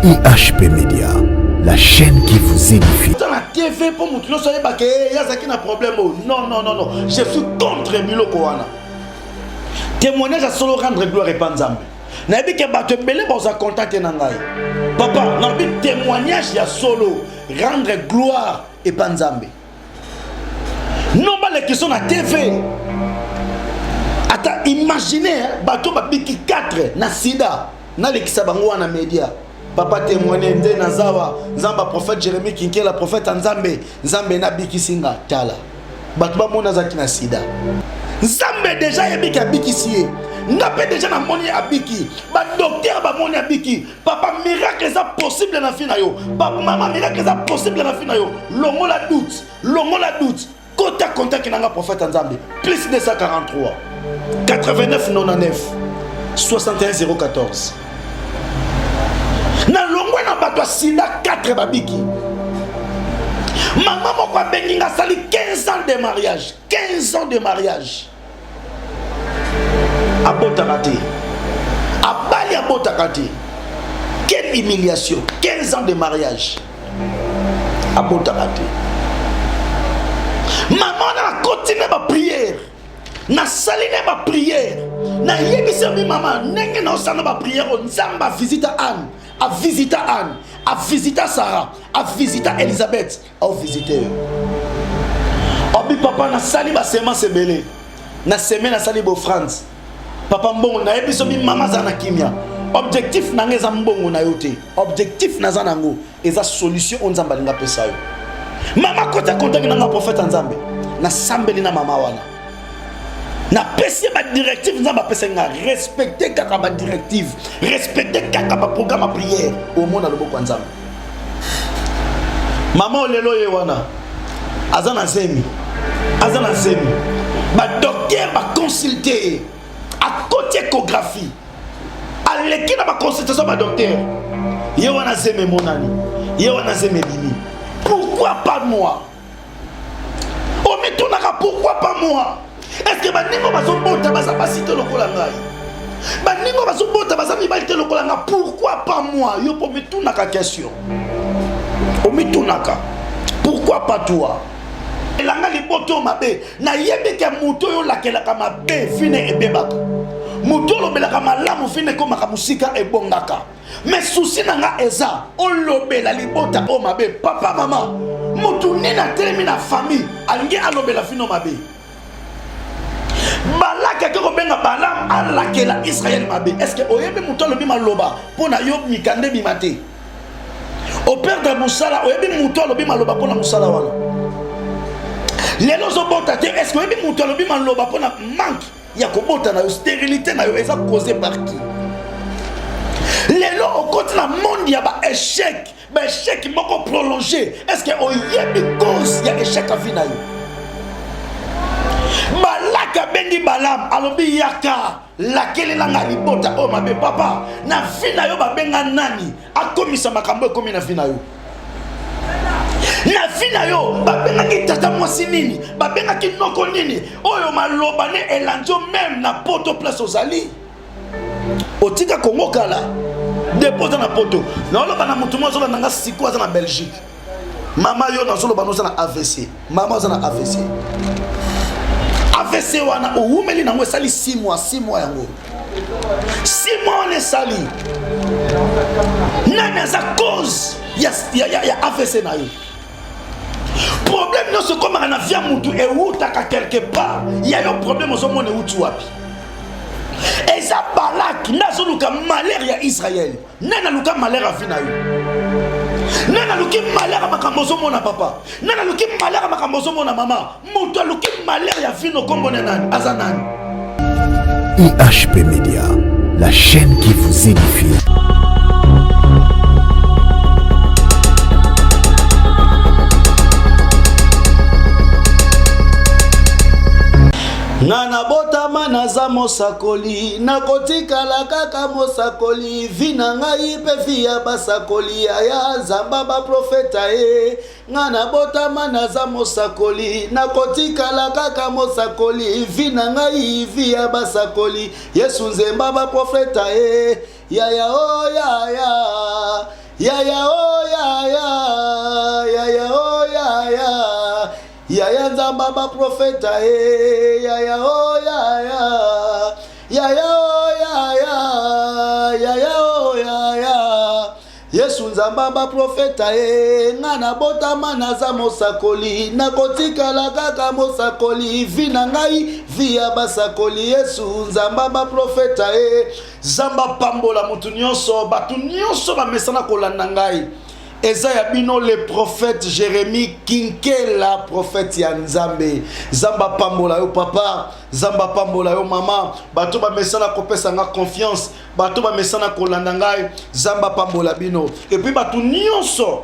IHP Media, la chaîne qui vous édifie. na TV mpo moto nyonso ayebaka ye azalaki na problème oyo. Non, non, non, non, je suis contre biloko wana. Témoignage ya solo, rendre gloire epa Nzambe. Nayebi ke bato ebele baoza content te na ngai, papa. Nalobi témoignage ya solo, rendre gloire epa Nzambe, non balekiso na TV. Ata imagine bato babiki 4 na sida, nalekisa bango wana media. Papa, témoigne nde nazawa Nzambe, prophète Jérémie Kinkela, prophète ya Nzambe. Nzambe nabikisi nga. Tala, bato bamona azalaki na sida. Nzambe deja ayebiki, abikisi ye. Nga mpe deja namoni abiki, badocteur bamoni abiki. Papa, miracle eza possible na vie na yo. Mama, miracle eza possible na vie na yo. Longola doute, longola doute. Kota contact na nga, prophète ya Nzambe, plus 243 89 99 61 014. Nalongwe na bato ya sida 4 babiki. Mama moko abengi nga, asali 15 ans de mariage, 15 ans de mariage, abotaka te. Abali, abotaka te. Quelle humiliation! 15 ans de mariage, abotaka te. Mama wana, nakoti na baprière, nasali na baprière, nayebisi yo, mi mama, ndenge naosala na baprière oyo, Nzambe avisita Anne, avisita Anne, avisita Sara, avisita Elizabeth, aovisite yo. Obi papa, nasali basemence ebele na semaine, nasali baoffrande. Papa, mbongo, nayebi so mi mama aza na kimia. Objectif na nga eza mbongo na yo te. Objectif naza nango eza solution oyo Nzambe alinga apesa yo. Mama kota contact na nga, prophète ya Nzambe. Nasambeli na mama wana, napesi ye badirective Nzambe apesaki nga. Respecte kaka badirective, respecte kaka baprogramme ya prière, omona loboko ya Nzambe. Mama oyo lelo ye wana aza na zemi, aza na zemi. Badocteur baconsulte ye, akoti échographie, aleki na baconsultation badocteur. Ye wana zemi emonani, ye wana zemi ebimi. Pourquoi pas moi? Omitunaka pourquoi pas moi? Est ce que baningo bazobota baza basi te lokola ngai? Baningo bazobota baza mibali te lokola ngai? Pourquoi pas moi? Yo mpo omitunaka question, omitunaka pourquoi pas toi. Elanga liboto oyo mabe, nayebi ke moto oyo olakelaka mabe, fine ebebaka. Moto olobelaka malamu, fine ekomaka mosika, ebongaka. Mais souci na nga eza olobela libota oyo mabe. Papa, mama, motu nini atelemi na famille alingi alobela fino mabe? Balaki ake kobenga Balam alakela Israele mabe. Est ce que oyebi moto alobi maloba mpo na yo mikanda ebima te, operdre mosala? Oyebi moto alobi maloba mpo na mosala wana lelo ozobota te? Est ce que oyebi moto alobi maloba mpo na manque ya kobota na yo? Stérilité na yo eza causé par qui? Lelo okoti na monde ya baéchec, baéchec moko prolongé. Est ce que oyebi cause ya échec ya vie na yo? Balaki abengi Balam, alobi: "Yaka, lakelela nga libota oyo mabe." Papa, na vie na yo babenga nani akomisa makambo ekomi na vie na yo? Na vie na yo babengaki tata mwasi nini? Babengaki noko nini? Oyo maloba ne elandi yo meme na poto, place ozali. Otika Kongo kala, depo oza na poto. Naoloba na motu mo azolanda nga sikoyo, aza na Belgique. Mama, yo nazoloba, noza na AVC. Mama, oza na AVC. AVC wana owumeli nango, esali 6 mois. 6 mois yango, 6 mois wana esali. Nani aza cause ya AVC na yo? Problème nyonso ekomaka na vie ya mutu ewutaka quelque part. Ya yo problème ozomona ewuti wapi? Eza Balak nde azoluka malheur ya Israele. Nani aluka malheur ya vie na yo? Nani aluki malheur ya makambo ozomona, papa? Nani aluki malheur ya makambo ozomona, mama? Moto aluki malheur ya vie no, kombo na nani? Aza nani? IHP Media, la chaîne qui vous édifie. Nga nabotama naza mosakoli, nakotikala kaka mosakoli. Vie na ngai mpe vie ya basakoli, aya Nzamba baprofeta ye. Nga nabotama naza mosakoli, nakotikala kaka mosakoli. Vie na ngai, vie ya basakoli, Yesu Nzemba baprofeta ye. Yaya o yaya. Yaya o yaya, yaya o yaya, yaya Nzamba ba profeta e, yaya o yaya, yaya o yaya, yaya o yaya. Yesu Nzamba ba profeta e, nga nabotama naza mosakoli, nakotikala kaka mosakoli, vi na ngai vi ya basakoli. Yesu Nzamba ba profeta e. Nzambe apambola moto nyonso, bato nyonso bamesana kolanda ngai. Eza ya bino le prophète Jérémie Kinkela, prophète ya Nzambe. Nzambe apambola yo papa, Nzambe apambola yo mama. Bato bamesana kopesa nga confiance, bato bamesana kolanda ngai, Nzambe apambola bino. Et puis bato nyonso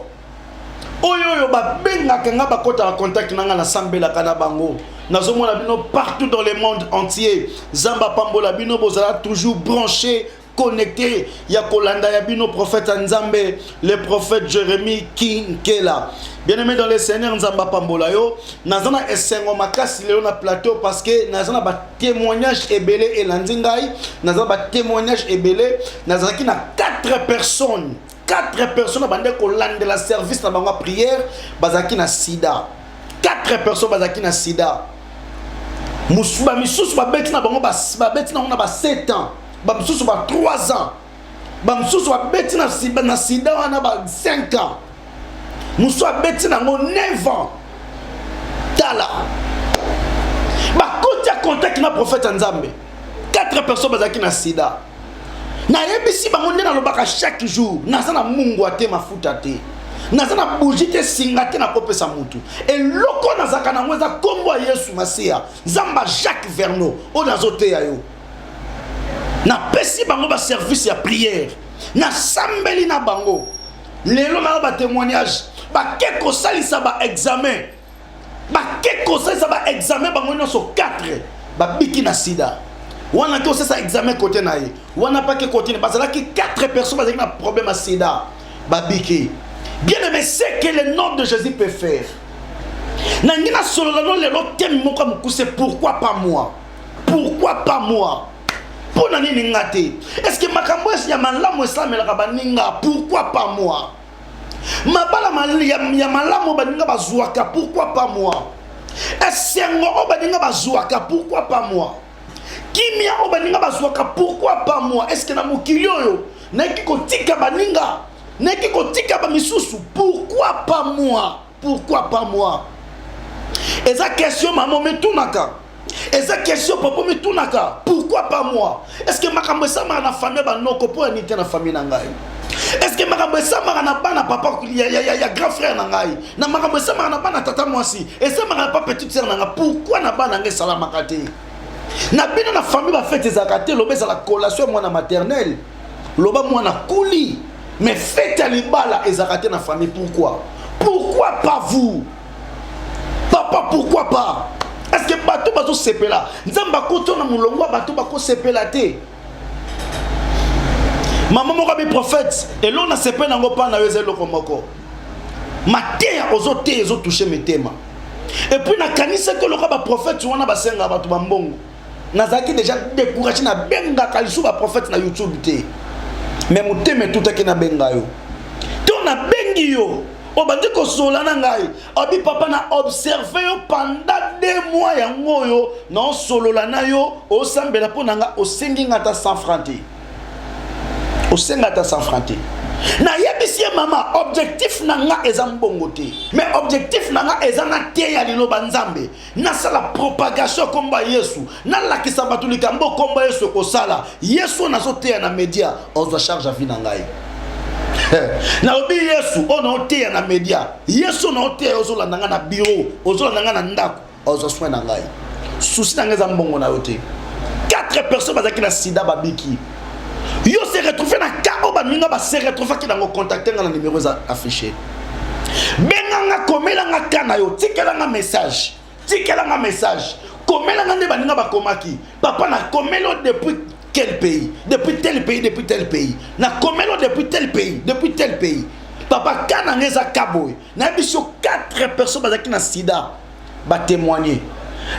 oyo oyo babengaka nga, bakotaka contact na nga, nasambelaka na bango, nazomona bino partout dans le monde entier. Nzambe apambola bino, bozala toujours branché, connecté ya kolanda ya bino prophète ya Nzambe, le prophète Jérémie Kinkela. Bien-aimé dans le Seigneur, Nzambe apambola yo. Naza na esengo makasi lelo na plateau parce que naza na batémoignage ebele elandi ngai, naza na batémoignage ebele. Nazalaki na 4 personnes, 4 personnes bande kolandela service na bango ya prière, bazalaki na sida. 4 personnes bazalaki na sida. Bamisusu babeti na bango, babeti nango na ba 7 ans, bamisusu ba 3 ans, bamisusu babeti na sida wana ba 5 ans, mosusu abeti nango 9 ans. Tala, bakoti ya contact na prophète ya Nzambe, 4 personnes bazalaki na sida. Nayebisi bango nde nalobaka chaque jour: naza na mungwa te, mafuta te, naza na bougie te, singa te. Nakopesa mutu eloko nazalaka nango, eza nkombo ya Yesu Masiya, Nzamba Jacques Vernaud oyo nazoteya yo. Napesi bango baservice ya prière, nasambeli na bango. Lelo na batémoignage, bake kosalisa baexamen, bake kosalisa baexamen, bango nyonso 4 babiki na sida wana. Te osalisa examen kote na ye wana, pake kote na bazalaki 4 personnes bazalaki na problème ya sida, babiki. Bien aimé, ce que le nom de Jésus peut faire. Nangi nasolola no lelo thème moko ya mokuse: pourquoi pas moi? Pourquoi pas moi? Mpo na nini nga te? Est ce que makambo ya malamu esamelaka baninga? Pourquoi pas moi? Mabala ya malamu baninga bazwaka, pourquoi pas moi? Esengo oyo baninga bazwaka, pourquoi pas moi? Kimia oyo baninga bazwaka, pourquoi pas moi? Est ce que na mokili oyo nayeki kotika baninga, nayeki kotika bamisusu? Pourquoi pas moi? Pourquoi pas moi? Eza question mama omitunaka, eza question papa omitunaka: pourquoi pas moi? Est ce que makambo esamaka na famille banoko, mpo ya nini te na famille na ngai? Est ce que makambo esamaka na bana papa ya grand frère na ngai, na makambo esamaka na bana tata mwasi, esamaka na pa petite sœur na ngai, pourquoi na bana ngai esalamaka te? Na bino na famille, bafête ezalaka te. Loba ezala collation ya mwana maternelle, loba mwana kuli, mais fête ya libala ezalaka te na famille. Pourquoi? Pourquoi pas vous, papa? Pourquoi pas? Est ce que bato bazosepela, Nzambe akoti na molongo ya bato bakosepela te? Mama moko abi: "Prophète, eloko nasepeli nango mpa na yo eza eloko moko: mateya ozoteya ezotouche mitema. Et puis nakanisaki eloko baprophète wana basengaka bato bambongo, nazalaki déjà découragé, nabengaka lisusu baprophète na YouTube te. Mais motema etutaki nabenga yo to nabengi yo, obandi kosola na ngai." Abi: "Papa, na observe yo pendant 2 mois yango oyo naosolola na yo, osambela mpo na nga, osengi nga ata 100 franc te, osenga ata 100 franc te." Nayebisi ye: "Mama, objectif na nga eza mbongo te, mais objectif na nga eza nateya liloba Nzambe, nasala propagation ya kombo ya Yesu, nalakisa bato likambo kombo ya Yesu ekosala. Yesu oyo nazoteya na media ozwa charge ya vie na ngai." Nalobi: "Yesu oyo naoteya na media, Yesu oyo naoteya, ozolanda ngai na bureau, ozolanda ngai na ndako, ozwa soin na ngai. Souci na ngai eza mbongo na yo te." Quatre personnes bazalaki na sida, babiki. Yo se retrouve na cas oyo baninga base retrouvaki nango, contacte nga na numéro eza affiché. Benganga, komelanga ka na yo, tikelanga message, tikelanga message, komelanga nde baninga bakomaki: "Papa, nakomeli yo depuis quel pays, depuis tel pays, depuis tel pays, nakomeli yo depuis tel pays, depuis tel pays. Papa, ka na nga eza ka boye." Nayebi so 4 personnes bazalaki na sida, batémoigne.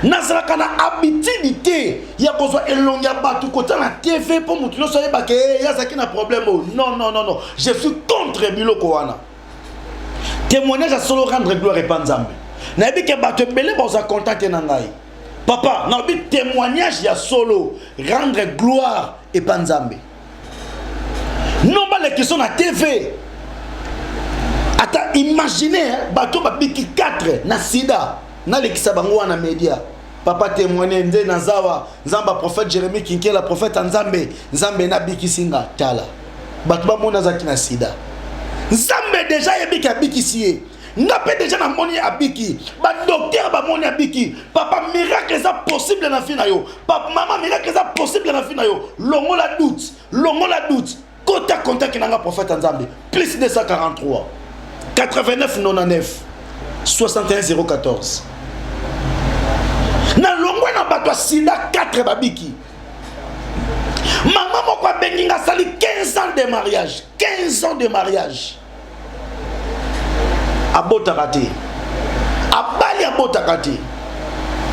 Nazalaka na habitude te ya kozwa elongi ya bato kota na TV mpo motu nyonso ayebaka ye azalaki na problème oyo. Non, non, non, non, je suis contre. contre biloko wana. Témoignage ya solo, rendre gloire epa Nzambe. Nayebi ke bato ebele baza contact na ngai. Papa, nalobi témoignage ya solo, rendre gloire epa Nzambe. Non, balekisa na TV. Ata imagine bato babiki 4 na sida, nalekisa bango wana media. Papa, témoigne nde nazawa Nzambe, prophète Jérémie Kinkela, prophète ya Nzambe. Nzambe nabikisi nga. Tala, bato bamona azalaki na sida. Nzambe déjà ayebiki, abikisi ye. Nga mpe déjà namoni abiki, badocteur bamoni abiki. Papa, miracle eza possible na vie na yo. Papa, mama, miracle eza possible na vie na yo. Longola doute, longola doute. Kota contact na nga, prophète ya Nzambe, plus 243 89 99 61 014. Nalongwe na bato ya sida 4 babiki. Mama moko abengi nga, asali 15 ans de mariage, 15 ans de mariage, abotaka te. Abali, abotaka te.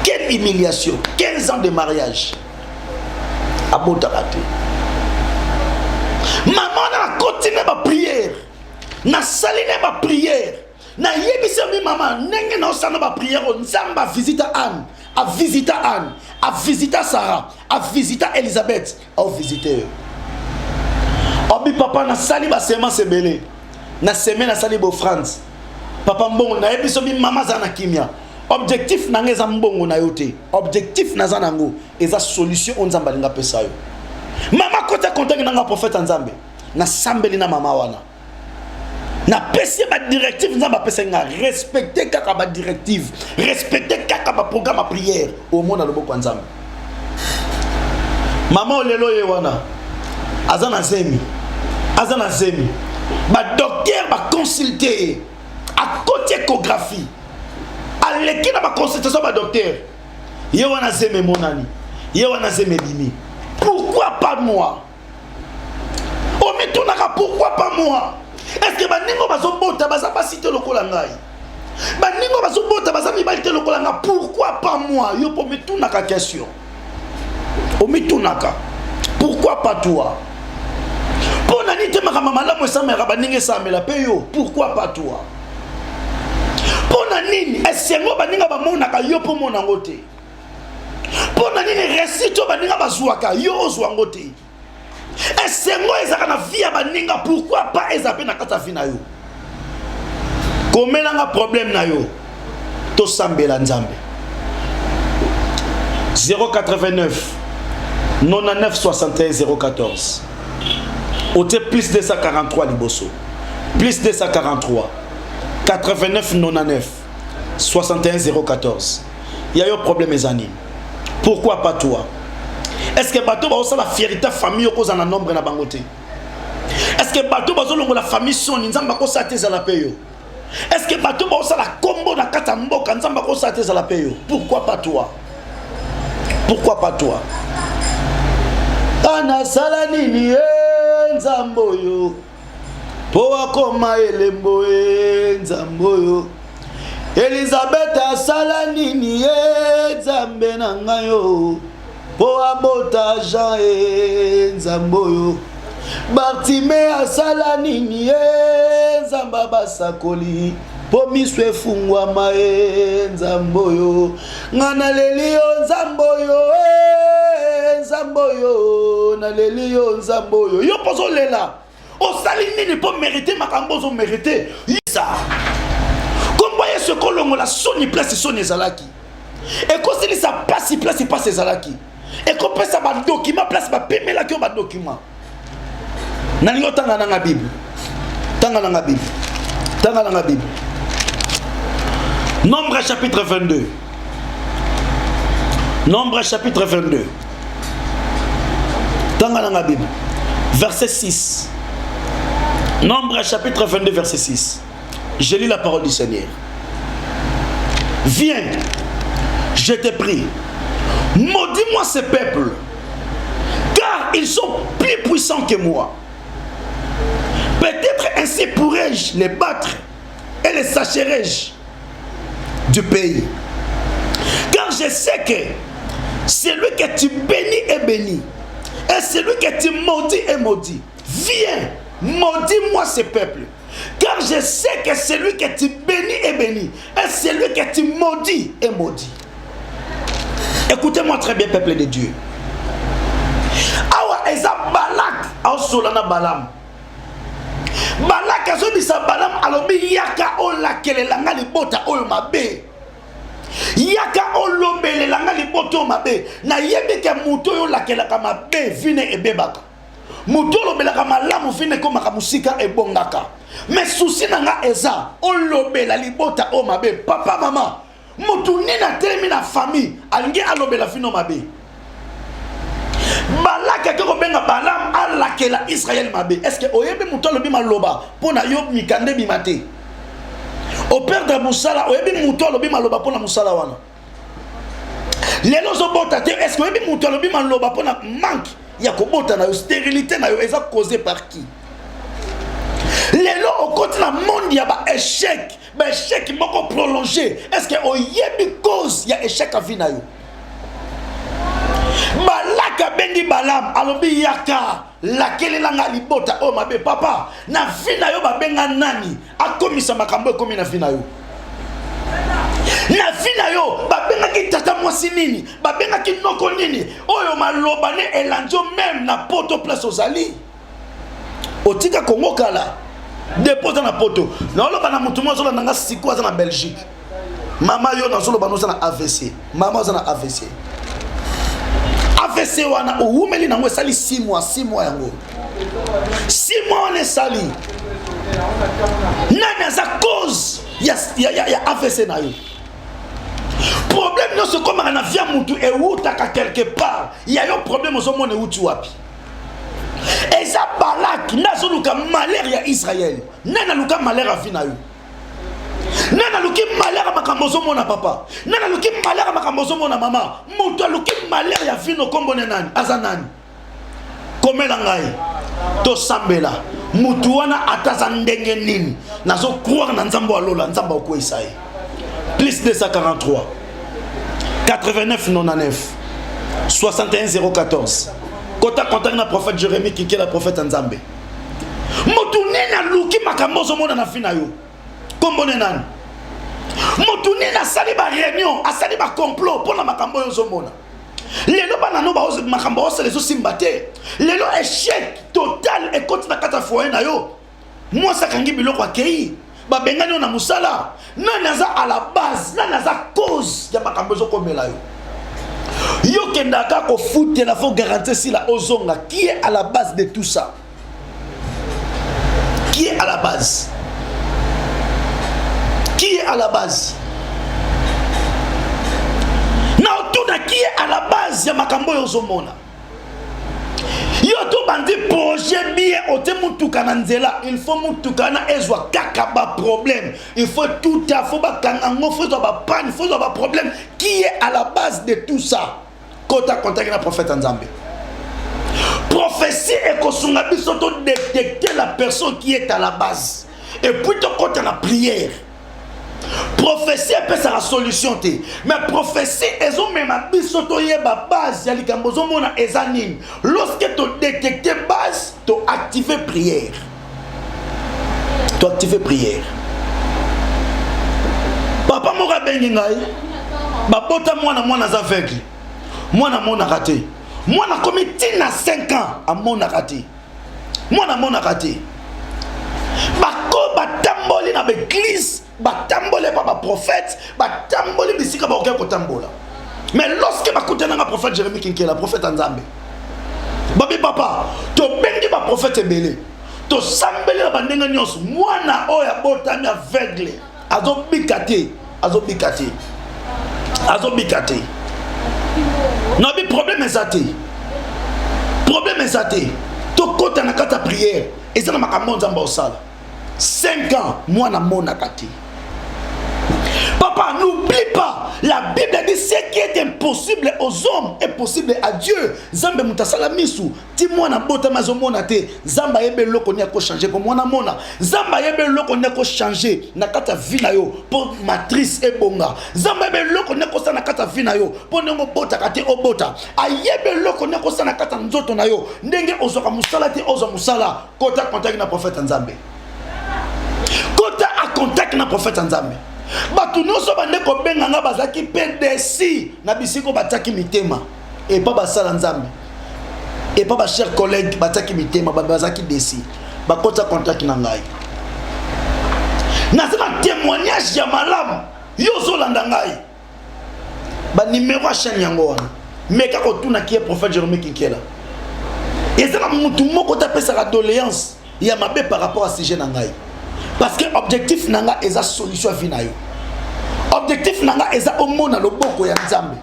Quelle humiliation! 15 ans de mariage, abotaka te. Mama wana, nakoti na baprière, nasali na baprière, nayebisi mi mama, ndenge naosala na baprière oyo, Nzambe avisita Anne, avisita Anne, avisita Sara, avisita Elizabeth, aovisite yo. Obi papa, nasali basemence ebele na semaine, nasali baoffrande. Papa, mbongo, nayebi so mi mama aza na kimia. Objectif na nga eza mbongo na yo te. Objectif naza nango eza solution oyo Nzambe alinga apesa yo. Mama, kota contact na nga, prophète ya Nzambe. Nasambeli na mama wana, napesi ye badirective Nzambe apesaki nga. Respecte kaka badirective, respecte kaka baprogramme ya prière, omona loboko ya Nzambe. Mama olelo ye wana aza na zemi, aza na zemi. Badocteur baconsulte ye, akoti échographie, aleki na baconsultation badocteur. Ye wana zemi emonani, ye wana zemi ebimi. Pourquoi pas moi? Omitunaka pourquoi pas moi? Est ce que baningo bazobota baza basi te lokola ngai? Baningo bazobota baza mibali te lokola ngai? Pourquoi pas moi? Yo mpo omitunaka question, omitunaka pourquoi pas toi? Mpo na nini te makambo malamu esamelaka baninga, esamela mpe yo? Pourquoi pas toi? Mpo na nini esengo baninga bamonaka, yo mpo mona yango te? Mpo na nini réussite oyo baninga bazwaka, yo ozwa yango te? Esengo ezalaka na vie ya baninga, pourquoi pas eza mpe na kati ya vie na yo? Komelanga problème na yo, tosambela Nzambe. 089 99 61 014. Otie plus 243 liboso, plus 243 89 99 61 014. Ya yo problème eza nini? Pourquoi pas toi? Est ce que bato baosala fierté famille, okozala na nombre na bango te? Est ce que bato bazolongola famille soni, Nzambe akosala te ezala mpe yo? Est ce que bato baosala kombo na kati ya mboka, Nzambe akosala te ezala mpe yo? Pourquoi pas toi? Pourquoi pas toi? Anasala nini ye Nzambe oyo mpo akoma elembo ye Nzambe oyo? Elizabeth asala nini ye Nzambe na ngai oyo mpo abota Jean ye Nzambe oyo? Bartime asala nini ye Nzambe abasakoli mpo miso efungwama ye Nzambe oyo? Nga naleli yo Nzambe oyo e, Nzambe oyo, naleli yo Nzambe oyo. Yo mpo ozolela, osali nini mpo mérite makambo ozomérite? Yisa kombo Yesu ekolongola soni place soni ezalaki, ekosilisa pasi place pasi ezalaki, ekopesa badocument place bapemelaki yo badocument. Nalingi otanga nanga Bible, tanga nanga Bible, tanga nanga Bible. Nombre chapitre 22, Nombre chapitre 22, tanga nanga Bible, verset 6. Nombre chapitre 22, verset 6. Je lis la parole du Seigneur. Viens, je te prie, maudis-moi ce peuple, car ils sont plus puissants que moi. Peut-être ainsi pourrais-je les battre et les chasserai-je du pays. Car je sais que celui que tu bénis est béni, et celui que tu maudis est maudit. Viens. Maudis-moi ce peuple. Car je sais que celui que tu bénis est béni. Et celui que tu maudis est maudit. Écoutez-moi très bien, peuple de Dieu. Awa eza Balak aosola na Balaam. Balak azobisa Balaam alobi yaka olakelela nga libota oyo mabe. Yaka olobelela nga libota oyo mabe. Nayebi ke moto oyo olakelaka mabe vine ebebaka. Moto olobelaka malamu vine ekomaka mosika ebongaka. Mais souci na nga eza olobela libota oyo mabe. Papa mama Mutu nini atelemi na famille alingi alobela vino mabe? Balaki ake kobenga Balaam alakela Israël mabe. Est-ce que oyebi mutu alobi maloba mpo na yo mikanda ebima te? Operdre mosala, oyebi mutu alobi maloba mpo na mosala wana? Lelo ozobota te, est-ce que oyebi mutu alobi maloba mpo na manque ya kobota na yo, stérilité na yo eza causé par qui? Lelo okoti na monde ya ba échec ba échec moko prolongé est ce que oyebi cause ya échec ya vie na yo balak abengi balam alobi yaka lakelela nga libota oyo mabe papa na vie na yo babenga nani akomisa makambo ekomi na vie na yo na vie na yo babengaki tata mwasi nini babengaki noko nini oyo maloba ne elandi yo meme na poto place ozali otika kongo kala depo oza na poto naoloba na motu moko azolanda nga sikoyo aza na belgique mama yo nazoloba noza na avc mama oza na avc avc wana owumeli nango esali 6 mois 6 mois yango 6 mois wana esali nani aza cause ya, ya, ya, ya avc na yo problème nyonso ekomaka na via mutu ewutaka quelque part ya yo problème ozomona ewuti wapi eza balak nde azoluka malheur ya israel nani aluka malheur ya vi na yo nani aluki malheur ya makambo ozomona papa nani aluki malheur ya makambo ozomona mama moto aluki malheur ya vino nkombo ne nani aza nani komela ngai tosambela motu wana ata aza ndenge nini nazo croire na nzambe ya lola nzambe akokweyisa ye plus 243 89 99 61 014 kota contact na prophète Jérémie Kinkela prophète ya Nzambe motu nini aluki makambo ozomona na vi na yo nkombo ne nani motu nini asali ba réunion asali ba complot mpo na makambo oyo ozomona lelo bana no makambo osala ezosimba te lelo échec total ekoti na kati ya foyer na yo mwasi akangi biloko akei babengani yo na mosala nani aza à la base nani aza cause ya makambo ezokomela yo yo kendaka kofutela fo garantie esila ozonga qui est à la base de tout ça qui est à la base qui est à la base na otuna qui est à la base ya makambo oyo ozomona yo tobandi projet bien otie motuka na nzela il faut motuka wana ezwa kaka baproblème il faut tout a faut bakanga yango faut ezwa bapanne faut ezwa baproblème qui est à la base de tout ça kota contact na prophète ya nzambe prophétie ekosunga biso to détecter la personne qui est à la base et puis tokota na prière prophetie epesaka solution te mais prophetie ezomema biso toyeba base ya likambo ozomona eza nini lorsque todetecte base toactive prière toactive prière papa moko abengi ngai babota mwana mwana aza aveugle mwana amonaka te mwana akomi ntina 5 ans amonaka te mwana amonaka te bako batamboli na baeglise batamboli epa baprofete batamboli bisika bakoki kotambola mais lorsque bakutananga prophète jérémie kinkela prophète ya nzambe babi papa tobengi baprofete ebele tosambeli na bandenge nyonso mwana oyo abotami aveugle azobika te azobika te azobika te nabi problème eza te problème eza te tokɔta na kati ya prière eza na makambo nzambe osala 5 ans mwana amonaka te papa. Papa, n'oublie pas, la Bible dit ce qui est impossible aux hommes est possible à Dieu. Nzambe moto asala misu, ti mwana botama azomona te. Nzambe ayebi eloko nini akochange mpo mwana mona. Nzambe ayebi eloko nini akochange na kati ya vie na yo mpo matrice ebonga. Nzambe ayebi eloko nini akosala na kati ya vie na yo mpo ndenge obotaka te obota. Ayebi eloko nini akosala na kati ya nzoto na yo ndenge ozwaka mosala te ozwa mosala. Kota contact na prophète ya Nzambe. Kota a contact na prophète ya Nzambe. Bato nyonso bande kobenga nga bazalaki mpe desi na bisiko batiaki mitema epa basala Nzambe, epa ba chers collègues batiaki mitema, bazalaki desi, bakota contact na ngai. Naza na témoignage ya malamu, yo ozolanda ngai, ba numéro ya chaîne yango wana, meka kotuna ki ye prophète Jeremie Kinkela. Eza na mutu moko te apesaka doléance ya mabe par rapport à sujet na ngai, parce que objectif na ngai eza solution ya vie na yo. Objectif na ngai eza omona loboko ya Nzambe.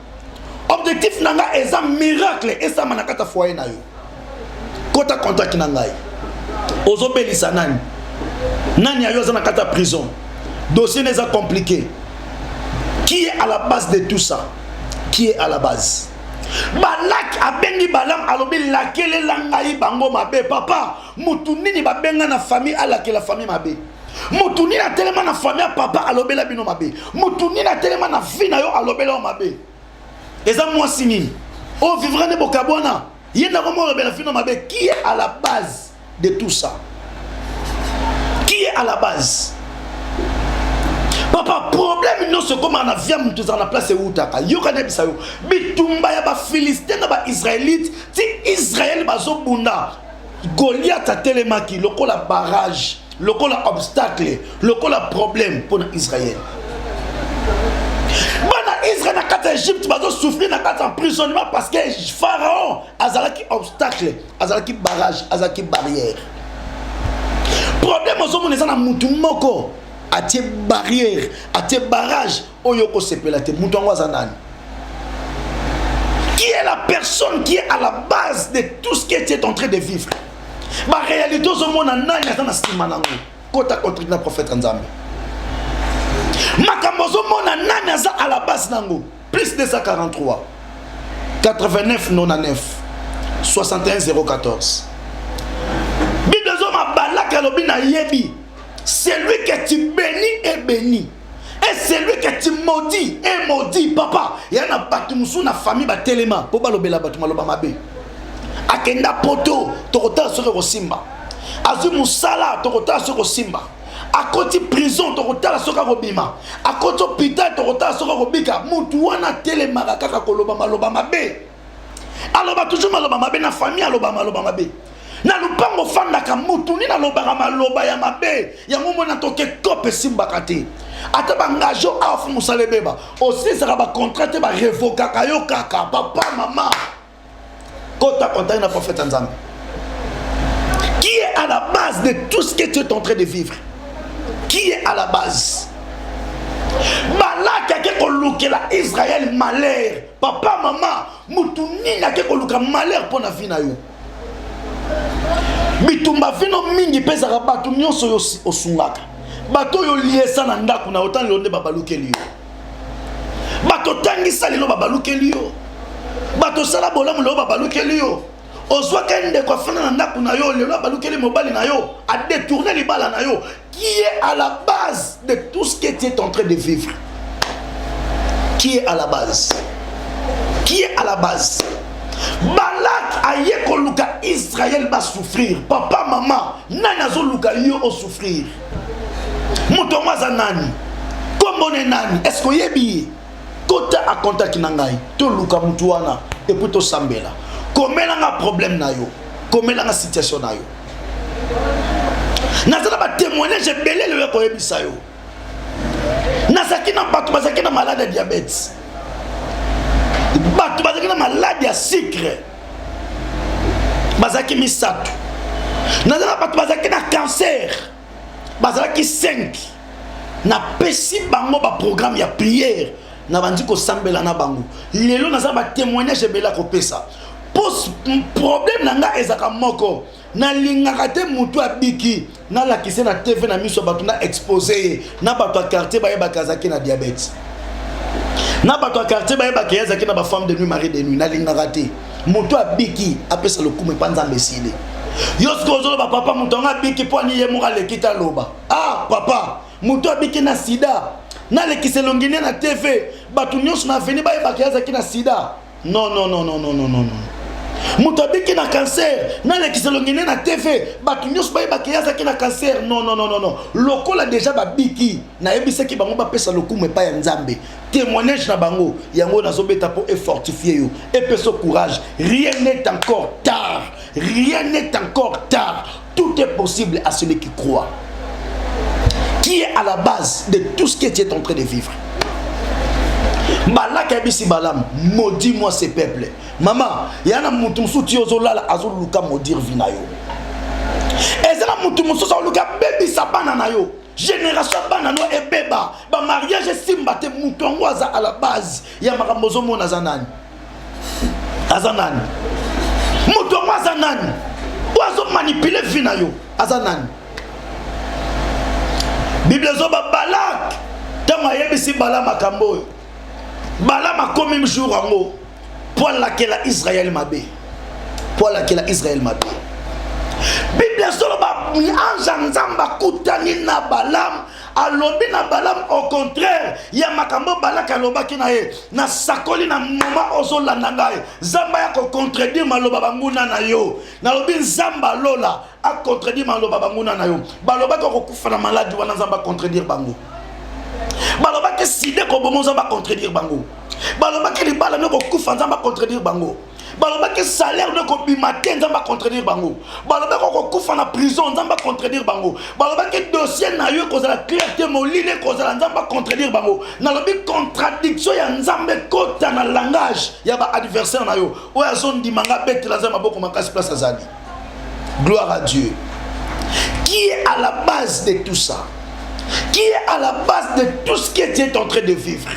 Objectif na ngai eza miracle esama na kati ya foyer na yo. Kota contact na ngai. Ozobelisa nani? Nani ya yo aza na kati ya prison? Dossier eza compliqué. Qui est à la base de tout ça? Qui est à la base? Balak abengi Balaam, alobi lakelela ngai bango mabe. Papa, mutu nini babenga na famille alakela famille mabe? Mutu nini atelema na famille ya papa alobela bino mabe? Mutu nini atelema na vie na yo alobela yo mabe? Eza mwasi nini oyo vivra nde bokabwana ye ndako mo alobela fino mabe? Qui est à la base de tout ça? Qui est à la base? Papa, problème nyonso ekomaka na via moto ezala na place eutaka. Yoka nayebisa yo, bitumba ya bafilistin na baisraélite ti Israel bazobunda, Goliath atelemaki lokola barrage, lokola obstacle, lokola problème mpo na Israel. Bana Israel na kati ya Egypte bazosouffrir na kati ya emprisonnement parce que Pharaon azalaki obstacle, azalaki barrage, azalaki barrière. Problème ozomona eza na mutu moko atie barrière, atie barrage oyo okosepela te. Mutu yango aza nani? Qui est la personne qui est à la base de tout ce que tu es en train de vivre? Ba réalité ozomona nani aza na nsima nango? Kota contre na prophète ya Nzambe. Makambo ozomona nani aza à la base nango? Plus 243 89 99 61 014. Bible ezoma Balak alobi nayebi, celui que tu bénis est béni et celui que tu maudis est maudit. Papa, ya na bato mosusu na famille batelema mpo balobela bato maloba mabe. Akenda poto, tokotala soki ekosimba. Azwi mosala, tokotala soki ekosimba. Akoti prison, tokotala soki akobima. Akoti hôpital, tokotala soki akobika. Mutu wana atelemaka kaka koloba maloba mabe, aloba toujours maloba mabe na famille, aloba maloba mabe na lupango ofandaka. Mutu nini alobaka maloba ya mabe? Yango mona toke kope esimbaka te. Ata bangage awa fu mosala ebeba, osilisaka bacontrat te, barevokaka yo kaka. Papa, mama, kota contact na prophète ya Nzambe. Qui est à la base de tout ce que tu es en train de vivre? Qui est à la base? Balak ake kolukela Israel malheur. Papa, mama, mutu nini ake koluka malheur mpo na vie na yo? Bitumba vino mingi mpe ezalaka bato nyonso oyo osungaka, bato oyo oliesa na ndako na yo, tala lelo nde babalukeli yo. Bato otangisa lelo babalukeli yo. Bato osala bolamu lelo babalukeli yo. Ozwaka ndeko afanda na ndako na yo, lelo abalukeli mobali na yo, adetourne libala na yo. Qui est à la base de tout ce que tu es en train de vivre? Qui est à la base? Qui est à la base? Balak aye koluka Israël ba souffrir. Papa, mama, nani azoluka yo o souffrir? Moto yango aza nani? Kombo ne nani? Est-ce que oyebi ye? Kota a contact na ngai, toluka mutu wana et puis tosambela. Komela nga problème na yo, komela nga situation na yo. Naza na ba témoignage ebele lelo ya koyebisa yo. Nazalaki na bato bazalaki na malade ya diabète, bato bazalaki na malade ya sucre, bazalaki misato. Naza na bato bazalaki na cancer, bazalaki 5. Napesi bango baprogramme ya prière, na bandi kosambela na bango. Lelo naza ba témoignage ebele ya kopesa. Po problème na nga ezalaka moko, nalingaka te motu abiki nalakise na TV na miso ya bato, na expose ye na bato ya quartier, bayebaka azalaki na diabète. Na bato ya quartier bayebaka ye azalaki na bafemme de nuit, mari de nuit. Nalingaka te moto abiki apesa lokumu epa Nzambe. Esili yo sikoyo ozoloba: "Papa, moto yango abiki mpo ani ye moko aleki te aloba." Ah papa, moto abiki na sida, nalekisa elongi nde na TV, bato nyonso na avenue bayebaka ye azalaki na sida? Non, non, non, non, non, non, non, non. Moto abiki na cancer, nalekisa elongi nde na TV, bato nyonso bayebaka ye azalaki na cancer? Non, non, non, non, non. Lokola déjà babiki, nayebisaki bango bapesa lokumu epai ya Nzambe. Témoignage na bango yango nazobeta mpo efortifie yo, epesa courage. Rien n'est encore tard, rien n'est encore tard. Tout est possible à celui qui croit. Qui est à la base de tout ce que tu es en train de vivre? Balaka ayebisi Balamu: "Maudis-moi ce peuple." Mama, ya na mutu mosusu ti ozolala azoluka maudire vie na yo. Eza na mutu mosusu azoluka bebisa bana na yo, génération ya bana no ebeba, bamariage esimba te. Moto yango aza à la base ya makambo ozomona. Aza nani? Aza nani moto yango? Aza nani oyo azomanipule vie na yo? Aza nani? Bible ezoba Balak, ntango ayebisi Bala makambo oyo, Balam akomi jour yango mpo alakela Israele mabe, mpo alakela Israele mabe. Bible ezoloba ange ya Nzambe akutani na Balam, alobi na Balam au contraire ya makambo Balaka alobaki na ye. Nasakoli na moma ozolanda ngai, Nzambe aya kocontredire maloba banguna na yo. Nalobi Nzambe alola acontredire maloba banguna na yo. Balobaki okokufa na maladi wana, Nzambe acontredire bango. Balobaki sida koboma, Nzambe acontredire bango. Balobaki libala no kokufa, Nzambe acontredire bango. Balobaki salaire no kobima te, Nzambe acontredire bango. Balobaki okokufa na prison, Nzambe acontredire bango. Balobaki dossier na yo ekozala clair te, molili ekozala, Nzambe acontredire bango. Nalobi contradiction ya Nzambe ekota na langage ya baadversaire na yo. Oyo azondima nga, betela Nzambe maboko makasi place azali. Gloire à Dieu. Qui est à la base de tout ça? Qui est à la base de tout ce que tu es en train de vivre?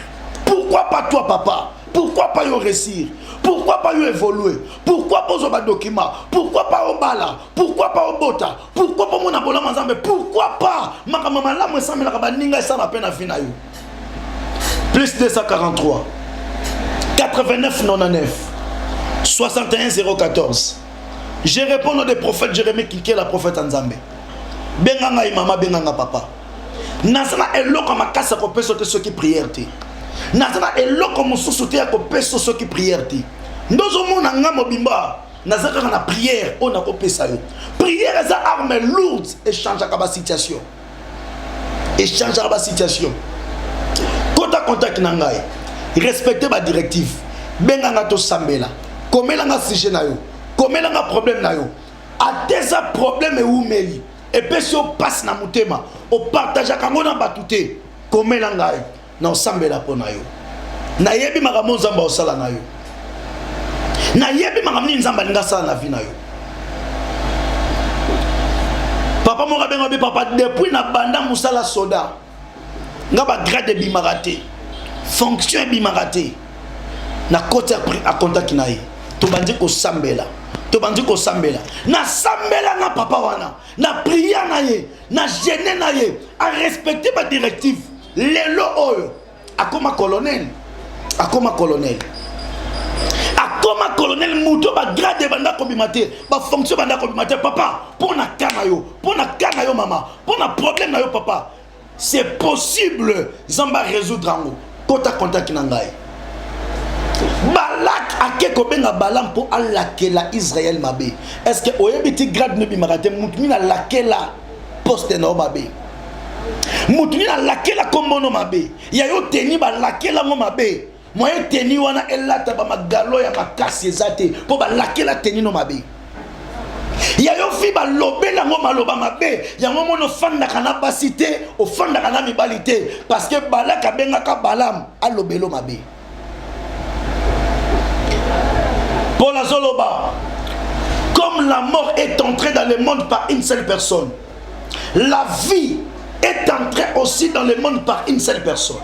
Pourquoi pas toi, papa? Pourquoi pas yo réussir? Pourquoi pas yo évoluer? Pourquoi pas ozwa badocument? Pourquoi pas obala? Pourquoi pas obota? Pourquoi pas mona bolama Nzambe? Pourquoi pas makambo malamu esamelaka baninga esala mpe na vie na yo? Plus 243 89 99 61 014. Je réponds au nom des prophètes Jérémie Kinkela, prophète Nzambe. Benga ngai mama, benga nga papa. Naza na eloko makasi ya kopesa te soki prière te. Naza na eloko mosusu te ya kopesa soki prière te. Nde ozomona nga mobimba, naza kaka na prière oyo nakopesa yo. Prière eza arme lourde, echangeaka basituation, echangeaka basituation. Kota contact na ngai, respecte badirective, benga nga tosambela, komelanga sujet na yo, komelanga problème na yo. Ate eza problème ewumeli, epesi yo mpasi na motema, opartageaka yango na bato te, komela ngai na osambela mpo na yo. Nayebi makambo Nzambe osala na yo, nayebi makambo nini Nzambe alingi asala na vie na yo. Papa moko abenga bi: "Papa, depuis na banda mosala soda, nga bagrade ebimaka te, fonction ebimaka te." Na koti akontaki na ye, tobandi kosambela, tobandi kosambela. Nasambela na papa wana, na prière na ye, na jeûne na ye, arespecte badirective. Lelo oyo akoma colonel, akoma colonel, akoma colonel. Moto bagrade banda kobima te, bafonction banda kobima te. Papa, mpo na ka na yo, mpo na ka na yo mama, mpo na problème na yo papa, c'est possible Nzambe arésoudre yango. Kota contact na ngai. Balak ake kobenga Balam mpo alakela Israel mabe. Est ce que oyebi ti grade no ebimaka te? Mutu nini alakela poste na yo mabe? Mutu nini alakela kombo no mabe? Ya yo teni balakela ngo mabe. Moye teni wana elata bamagalo ya makasi eza te mpo balakela teni no mabe. Ya yo fi balobela yango maloba mabe. Yango moni ofandaka na basi te, ofandaka na mibali te, parce que Balak abengaka Balam alobelo mabe. Paul azoloba: comme la mort est entrée dans le monde par une seule personne, la vie est entrée aussi dans le monde par une seule personne.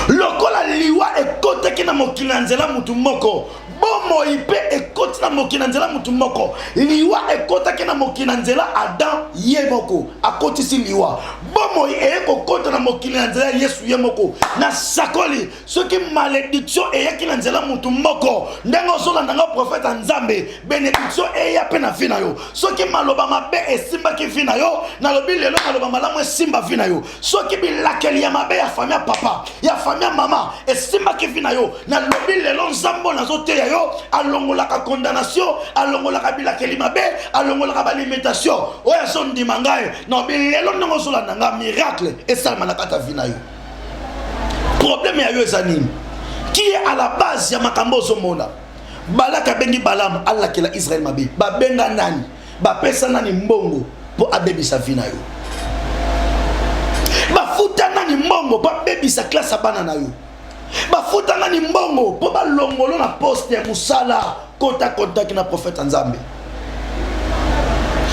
Lokola liwa ekotaki na mokili na nzela mutu moko, bomoi mpe ekoti na mokili na nzela mutu moko. Liwa ekotaki na mokili na nzela Adam ye moko akotisi liwa. Bomoi eye kokota na mokili na nzela ya Yesu ye moko. Nasakoli, soki malédiction eyaki na nzela mutu moko, ndenge ozolanda nga prophète ya Nzambe, bénédiction eya pe na vie na yo. Soki maloba mabe esimbaki vie na yo, nalobi lelo maloba malamu esimba vie na yo. Soki bilakeli ya mabe ya famille ya papa, ya famille ya mama esimbaki vie na yo, nalobi lelo Nzambe oyo nazoteya yo alongolaka condamnation, alongolaka bilakeli mabe, alongolaka ba limitation. Oyo azondima ngai, nalobi lelo ndenge ozolanda nga, miracle esalama na kati ya vie na yo. Problème ya yo eza nini? Qui est à la base ya makambo ozomona? Balak abengi Balaam alakela Israël mabe. Babenga nani? Bapesa nani mbongo mpo abebisa vie na yo? Bafuta nani mbongo mpo abebisa classe ya bana na yo? Bafuta nani mbongo mpo balongolo na poste ya mosala? Kota contact na prophète ya Nzambe.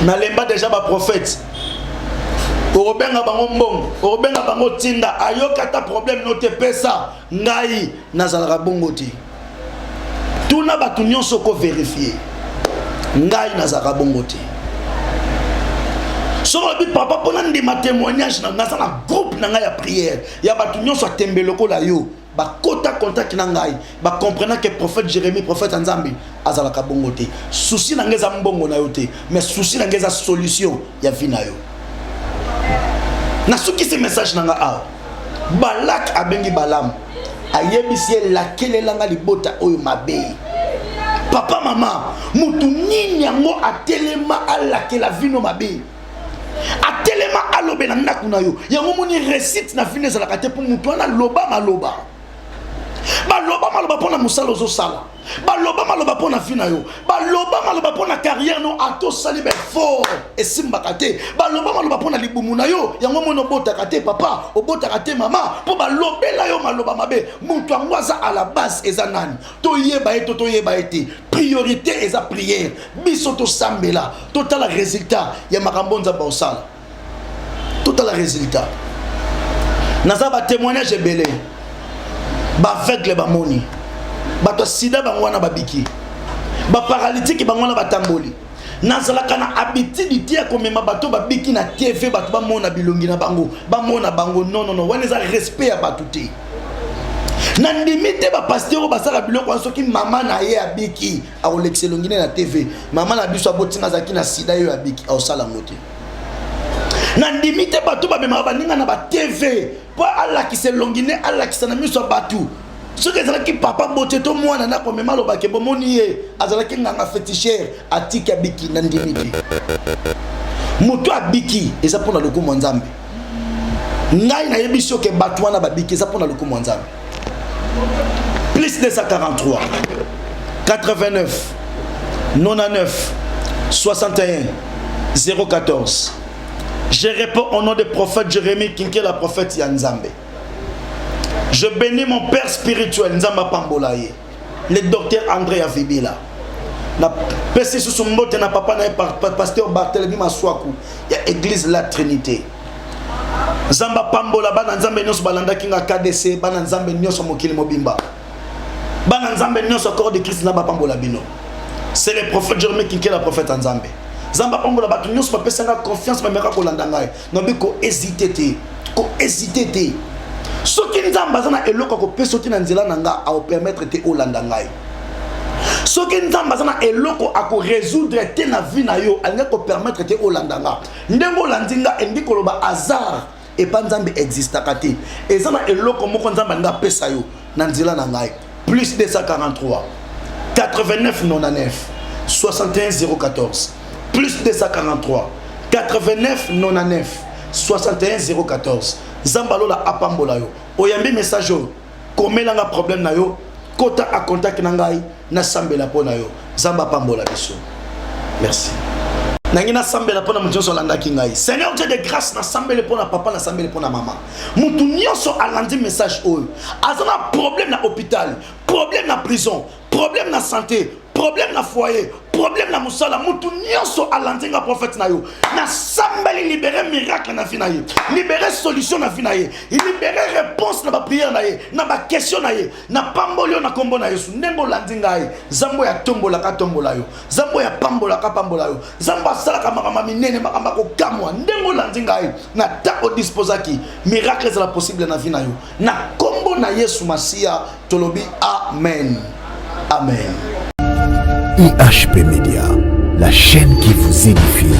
Nalemba deja ba prophète. Okobenga bango mbongo, okobenga bango tinda, ayoki ata problème no te, pesa ngai nazalaka bongo te. Tuna bato nyonso ko verifier. Ngai nazalaka bongo te. Soki olobi papa mpo nandima témoignage na naza na groupe na ngai ya prière ya bato nyonso atembe lokola yo, bakota contact na ngai, ba comprena que prophète Jérémie, prophète ya Nzambe azalaka bongo te. Souci na ngai eza mbongo na yo te, mais souci na ngai eza solution ya vie na yo. Nasukisi message na ngai awa. Balak abengi Balaam, ayebisi ye lakelela nga libota oyo mabe. Papa mama, mutu nini yango atelema alakela vino mabe? Atelema alobela ndako na yo. Yango moni réussite na vino ezalaka te mpo mutu wana aloba maloba. Baloba maloba mpo na mosala ozosala. Baloba maloba mpo na vie na yo. Baloba maloba mpo na carrière no, ata osali ba effort esimbaka te. Baloba maloba mpo na libumu na yo, yango moni obotaka te papa, obotaka te mama, mpo balobela yo maloba mabe. Moto yango aza à la base eza nani? Toyeba ye to toyeba ye te. Priorité eza prière. Biso tosambela, totala résultat ya makambo Nzambe osala. Totala résultat. Naza ba témoignage ebele. Ba aveugle bamoni, bato ya sida bango wana babiki, ba paralytique bango wana batamboli. Nazalaka na habitude te ya komema bato babiki na TV, bato bamona bilongi na bango, bamona bango. Non, non, non, wana eza respect ya bato te. Nandimi te ba pasteur oyo basala biloko wana. Soki mama na ye abiki, akolekisa elongi ne na TV. Mama na biso abotinga azalaki na sida, ye oyo abiki, aosala yango te. Nandimi te bato bamemaka baninga na ba TV mpo alakisa elongi ne, alakisa na miso ya bato. Soki ezalaki papa botie to mwana na komema, alobake bomoni ye azalaki nganga féticheur, atiki abiki. Nandimi te. Moto abiki eza mpona lokumu ya Nzambe. Ngai nayebi soki bato wana babiki eza mpona lokumu ya Nzambe. Plus 243 89 99 61 014. Je réponds au nom du prophète Jérémie Kinkela, prophète ya Nzambe. Je bénis mon père spirituel Nzamba Pambolaye, le docteur André Avibila. Na pesi susu mbote na papa na ye pasteur Barthélemy Maswaku ya église La Trinité. Nzamba pambola bana Nzambe nyonso balandaki nga KDC, bana Nzambe nyonso mokili mobimba. Bana Nzambe nyonso corps de Christ na ba pambola bino. C'est le prophète Jérémie Kinkela, prophète ya Nzambe. Nzambe pambola bato nyonso bapesanga confiance, bameka kolanda ngai. Nabi ko hésiter te, ko hésiter te. Soki Nzambe aza na eloko ya kopesa oti na nzela na nga, aopermettre te olanda ngai. Soki Nzambe aza na eloko akorésoudre te na vie na yo, alingi kopermettre te olanda nga. Ndenge olandi nga elingi koloba hasard epa Nzambe existaka te. Eza na eloko moko Nzambe alingi apesa yo na nzela na ngai. Plus 243 89 99 61 014. Plus 243 89 99 61 014. Nzambe alola apambola yo. Oyambi message oyo, komelanga problème na yo, kota a contact na ngai, nasambela mpo na yo. Nzambe apambola biso. Merci. Nangi nasambela mpo na moto nyonso alandaki ngai. Seigneur Dieu de grâce, nasambeli mpo na papa, nasambeli mpo na mama. Moto nyonso alandi message oyo aza na problème na hôpital, problème na prison, problème na santé, Problème na foyer, problème na mosala, motu nyonso alandi nga prophète na yo, nasambeli, libere miracle na vie na ye, libere solution na vie na ye, libere réponse na baprière na ye, na baquestion na ye. Napamboli yo na nkombo na Yesu. Ndenge olandi ngai, Nzambe oyo atombolaka atombola yo, Nzambe oyo apambolaka apambola yo, Nzambe asalaka makambo minene, makambo akokamwa. Ndenge olandi ngai na ta odisposaki, miracle ezala possible na vie na yo, na nkombo na Yesu Masiya tolobi amen, amen. IHP Media, la chaîne qui vous édifie.